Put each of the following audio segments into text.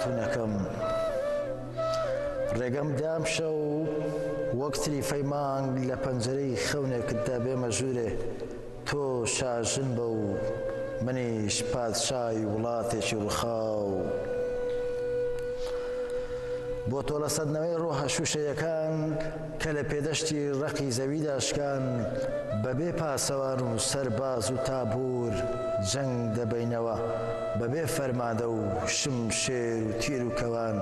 خاتوونەکەم. ڕێگەم دە ئەمشەو وەک تریفەی مانگ لە پەنجەرەی خەونێکتدا بێمە ژوورێ، تۆ شاژن بە و منیش پادشای وڵاتێکی ڕوخاو. بۆ تۆڵەسەندنەوەی ڕۆحە شووشەیەکان کە لە پێدەشتی ڕەقی زەویدا شکان، بەبێ پاسەوان و سەرباز و تابوور جەنگ دەبەینەوە، بەبێ فەرماندە و شمشێر و تیر و کەوان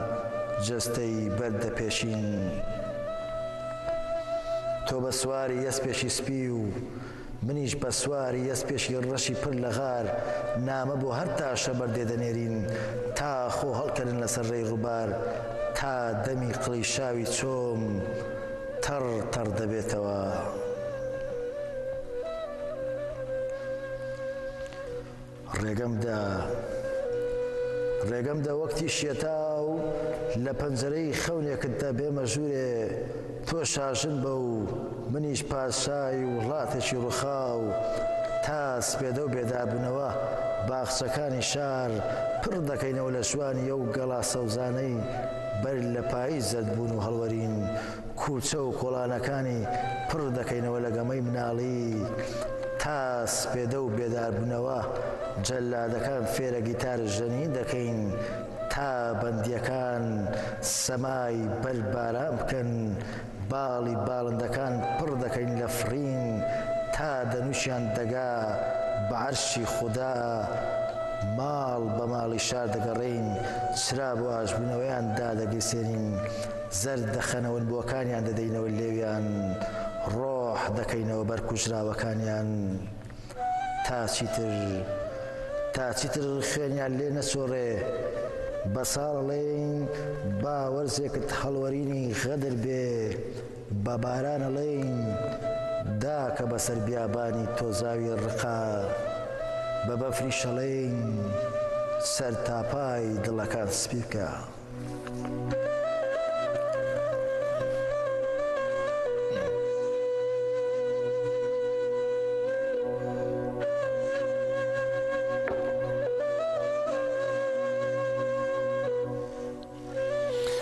جەستەی بەرد دەپێچین. تۆ بە سواری ئەسپێکی سپی و منیش بە سواری ئەسپێکی ڕەشی پر لە غار نامە بۆ هەر تاشە بەردێ دەنێرین تا خۆ هەڵکەنن لەسەر ڕێی ڕووبار تا دەمی قڵیشاوی چۆم تەڕ تەڕ دەبێتەوە. ڕێگەم دە ڕێگەم دە وەک تیشیەتاو لە پەنجەرەی خەونێکتدا بێمە ژوورێ تۆ شاژن بە و منیش پادشای وڵاتێکی ڕوخاو تا سپێدە و بێداربوونەوە باخچەکانی شار پڕ دەکەینەوە لە ژوانی ئەو گەڵا سەوزانەی بەر لە پاییز زەردبوون و هەڵوەرین کوچە و کۆڵانەکانی پڕ دەکەینەوە لە گەمەی مناڵی تا سپێدە و بێداربوونەوە جەلادەکان فێرە گیتار ژەنین دەکەین تا بەندییەکان سەمای بەر باران بکەن باڵی باڵندەکان پڕ دەکەین لە فڕین تا دەنووکیان دەگا بە عەرشی خودا ماڵ بە ماڵی شار دەگەڕێین چرا بۆ ئاشبوونەوەیان دادەگیرسێنین زەرد دەخەنە ونبووەکانیان دەدەینەوە لێویان، ڕۆح دەکەینەوە بەر کوژراوەکانیان تا چیتر تا چیتر خوێنیان لێ نەچۆڕێ، بە ساڵ ئەڵێین با وەرزێکت هەڵوەرینی غەدر بێ، بە باران ئەڵێین داکە بەسەر بیابانی تۆزاوی ڕقا، بە بەفریش ئەڵێین سەرتاپای دڵەکان سپی بکە.